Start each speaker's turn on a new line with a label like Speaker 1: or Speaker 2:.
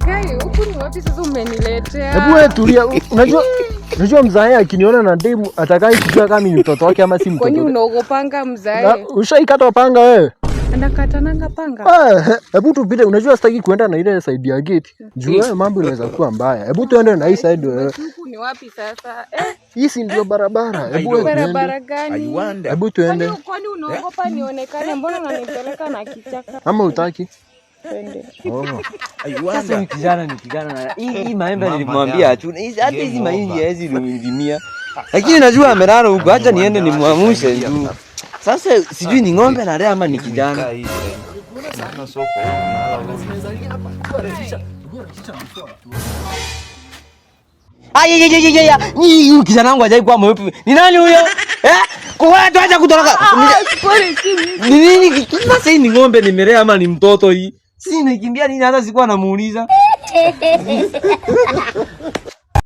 Speaker 1: Kai, huku ni wapi sasa umeniletea?
Speaker 2: Hebu wewe tulia. Unajua mzae akiniona na demu atakai kujua kama ni mtoto wake ama si mtoto.
Speaker 1: Kwani
Speaker 2: Wake.
Speaker 1: unaogopanga
Speaker 2: Na
Speaker 1: mzae?
Speaker 2: ushaikata panga wewe?
Speaker 1: Anakatananga panga?
Speaker 2: Ah, hebu tupite. Unajua sitaki kuenda na ile side ya gate. Juu wewe mambo inaweza kuwa mbaya. Hebu tuende na hii side wewe.
Speaker 1: Huku ni wapi sasa? Eh,
Speaker 2: Hii si ndio barabara. Hebu wewe tuende.
Speaker 1: barabara gani?
Speaker 2: Hebu tuende.
Speaker 1: Kwani unaogopa nionekane? Mbona unanipeleka na kichaka?
Speaker 2: Ama utaki?
Speaker 1: Twende.
Speaker 2: Oh.
Speaker 3: Sasa huyu kijana ni kijana na hii maembe nilimwambia achune. Hizi hata hizi mahindi hawezi limia. Lakini najua amelala huko, acha niende nimwamshe tu. Sasa sijui ni ng'ombe nalea ama ni kijana. Ay, ni huyu kijana wangu hajai kuwa mweupe. Ni nani huyo? Eh? Kwa tuacha kutoroka.
Speaker 1: Pole, si mimi.
Speaker 3: Ni nini? Sasa hii ni ng'ombe nimelea ama ni mtoto hii? Si nikimbia nini hata sikuwa namuuliza.